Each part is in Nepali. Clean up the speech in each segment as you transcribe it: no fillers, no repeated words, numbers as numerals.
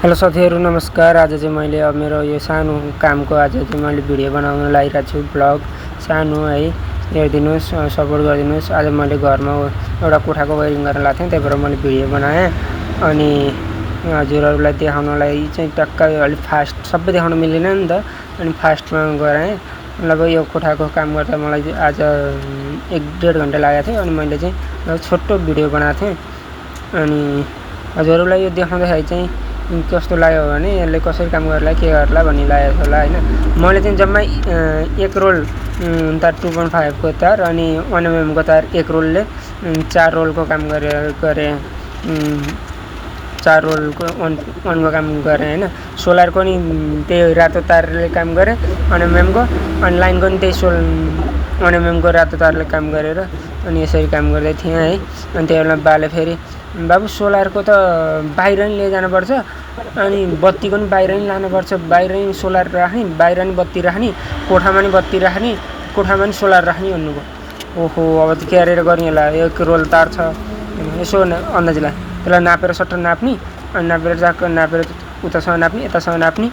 हेलो साथीहरु नमस्कार। आज चाहिँ मैले अब मेरो यो सानो कामको आज चाहिँ मैले भिडियो बनाउन लागिरहेको छु। ब्लग सानो है, हेरिदिनुस्, सपोर्ट गरिदिनुस्। आज मैले घरमा एउटा कोठाको वायरिङ गर्न लाग्थेँ, त्यही भएर मैले भिडियो बनाएँ अनि हजुरहरुलाई देखाउनलाई चाहिँ टक्क अलि फास्ट सबै देखाउन मिलेन नि त, अनि फास्टमा गराएँ। लगभग यो कोठाको काम गर्दा मलाई आज 1-1.5 घण्टा लागेको थियो अनि मैले चाहिँ छोटो भिडियो बनाएको थिएँ। अनि हजुरहरुलाई यो देखाउँदाखेरि चाहिँ कस्तो लाग्यो भने यसले कसरी काम गर्ला के गर्ला भन्ने लागेको होला हैन। मैले चाहिँ जम्मै 1 रोल तार 2.5 को तार अनि 1 mm को तार 1 रोलले 4 रोलको काम गरे 4 रोलको 1 को काम गरे हैन। सोलरको नि त्यही रातो तारले काम गरे 1 mm को, अनि लाइनको नि त्यही 1 mm को रातो तारले काम गरेर अनि यसरी काम गर्दै थिएँ है। अनि त्यसलाई बाले फेरि बाबु सोलरको त बाहिर नै लैजानुपर्छ अनि बत्तीको नि बाहिर नै लानुपर्छ, बाहिर नै सोलर राख्ने, बाहिर नि बत्ती राख्ने, कोठामा नि बत्ती राख्ने, कोठामा नि सोलर राख्ने भन्नुभयो। ओहो, अब त क्यारेर गर्ने होला। 1 रोल तार छ, यसो अन्दाज ला, त्यसलाई नापेर सट्ट नाप्ने, अनि नापेर जाक नापेर उतासँग नाप्ने यतासँग नाप्ने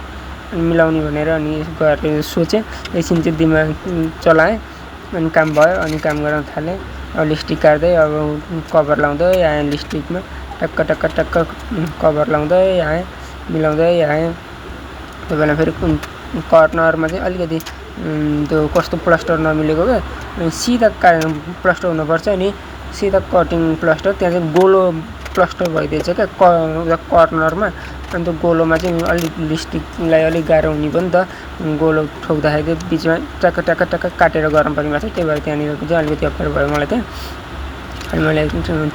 अनि मिलाउने भनेर अनि गरेर सोचेँ। एकछिन चाहिँ दिमाग चलाएँ अनि काम भयो। अनि काम गर्न थालेँ। अब लिपस्टिक काट्दै अब कभर लाउँदै आएँ, लिपस्टिकमा टक्क टक्क टक्क कभर लाउँदै आएँ, मिलाउँदै आएँ। त्यसबेला फेरि कर्नरमा चाहिँ अलिकति त्यो कस्तो प्लास्टर नमिलेको के सिधा प्लास्टर हुनुपर्छ नि, सिधा कटिङ प्लास्टर, त्यहाँ चाहिँ गोलो प्लास्टर भइदिएछ क्या कर्नरमा। अनि त्यो गोलोमा चाहिँ अलिक लिपस्टिकलाई अलिक गाह्रो हुने पनि त, गोलो ठोक्दाखेरि चाहिँ बिचमा टक्क टक्क टक्क काटेर गर्नु पर्ने भएको छ। त्यही भएर त्यहाँनिर चाहिँ अलिकति अप्ठ्यारो भयो मलाई त्यहाँ। अनि मैले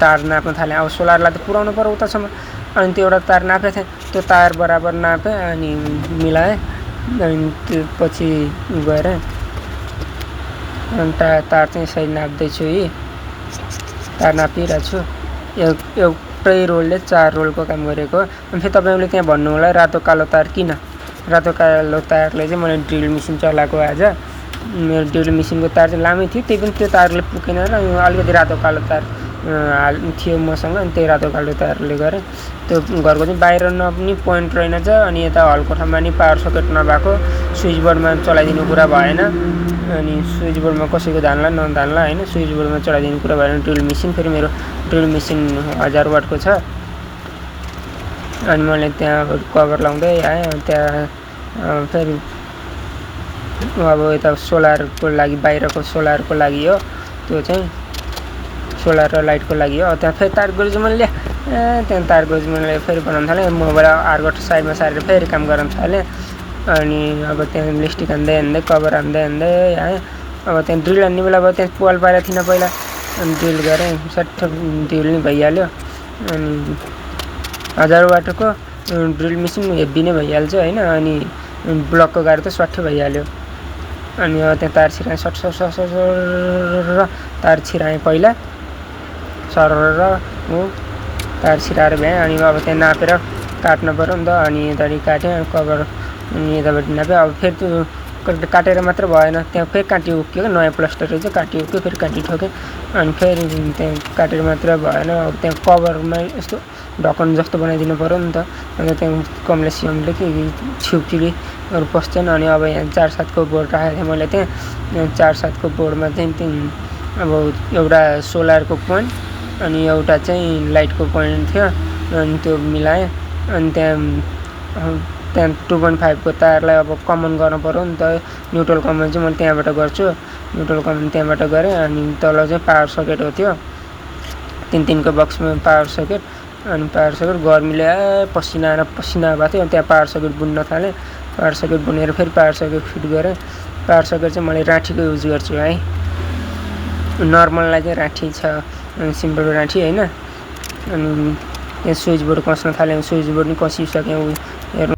तार नाप्न थालेँ। अब सोलरलाई त पुऱ्याउनु पर्यो उतासम्म, अनि त्यो एउटा तार नापेको थिएँ, त्यो तार बराबर नापेँ अनि मिलाएँ। अनि त्यो पछि गएर तार चाहिँ सही नाप्दैछु। यी तार नापिरहेको छु। एउटै रोलले 4 रोलको काम गरेको। अनि फेरि तपाईँले त्यहाँ भन्नु होला रातो कालो तार किन? रातो कालो तारले चाहिँ मैले ड्रिल मेसिन चलाएको आज। मेरो ड्रिल मेसिनको तार चाहिँ लामै थियो, त्यही पनि त्यो तारले पुगेन र अलिकति रातो कालो तार थियो मसँग, अनि त्यही रातो कालो तारले गरेँ। त्यो घरको चाहिँ बाहिर नपुग्ने पोइन्ट रहेनछ, अनि यता हल कोठामा नि पावर सकेट नभएको, स्विच बोर्डमा चलाइदिनु कुरा भएन। अनि स्विच बोर्डमा कसैको धान्ला नधान्ला हैन, स्विच बोर्डमा चलाइदिनु कुरा भएन। ड्रिल मेसिन फेरि मेरो ड्रिल मेसिन 1000 वाटको छ। अनि मैले त्यहाँ कभर लाउँदै आएँ। त्यहाँ फेरि अब यता सोलरको लागि, बाहिरको सोलरको लागि हो, त्यो चाहिँ सोलर र लाइटको लागि हो। त्यहाँ फेरि तार गोज मैले त्यहाँ तार गोज मैले फेरि बनाउन थालेँ। मोबाइल आर्गट साइडमा सारेर फेरि काम गर्न थालेँ। अनि अब त्यहाँ लिपस्टिक हान्दै कभर हान्दै आएँ। अब त्यहाँ ड्रिल हान्ने बेला अब त्यहाँ पुवाल पारेको थिइनँ पहिला, अनि ड्रिल गरेँ, सट्ट ड्रिल नै भइहाल्यो। अनि 1000 वाटको ड्रिल मेसिन हेभी नै भइहाल्छ हैन। अनि ब्लकको गाडी त स्वाट्ठै भइहाल्यो। अनि त्यहाँ तार छिराएँ, सट तार छिराएँ पहिला सरर हो, तार छिराएर भ्याएँ। अनि अब त्यहाँ नापेर काट्नु पर्यो नि त, अनि यतापट्टि काटेँ कभर, अनि यतापट्टि नापेँ। अब फेरि त्यो काटेर मात्र भएन, त्यहाँ फेरि काटी उक्यो क्या, नयाँ प्लास्टर रहेछ, काटी उक्यो, फेरि काटी ठोकेँ। अनि फेरि त्यहाँ काटेर मात्र भएन, अब त्यहाँ कभरमा यस्तो ढक्कन जस्तो बनाइदिनु पर्यो नि त। अन्त त्यहाँ कमलेसियमले कि छिउचिडीहरू पस्छन्। अनि अब यहाँ 4-7 को बोर्ड राखेको थिएँ मैले त्यहाँ। 4-7 को बोर्डमा चाहिँ अब एउटा सोलरको पोइन्ट अनि एउटा चाहिँ लाइटको पोइन्ट थियो, अनि त्यो मिलाएँ। अनि त्यहाँ 2.5 को तारलाई अब कमन गर्नु पर्यो नि त। न्युट्रल कमन चाहिँ मैले त्यहाँबाट गर्छु, न्युट्रल कमन त्यहाँबाट गरेँ। अनि तल चाहिँ पावर सकेट हो, त्यो 3 को बक्समा पावर सकेट। अनि पावर सकेट गर्मीले पसिना भएको थियो, त्यहाँ पावर सकेट बुन्न थालेँ। पावर सकेट बुनेर फेरि पावर सकेट फिट गरेँ। पावर सकेट चाहिँ मैले राठीको युज गर्छु है, नर्मललाई चाहिँ राठी छ, सिम्पल राठी हैन। अनि यहाँ स्विच बोर्ड कस्न थालेँ, स्विच बोर्ड नि कसिसकेँ हेर्नु।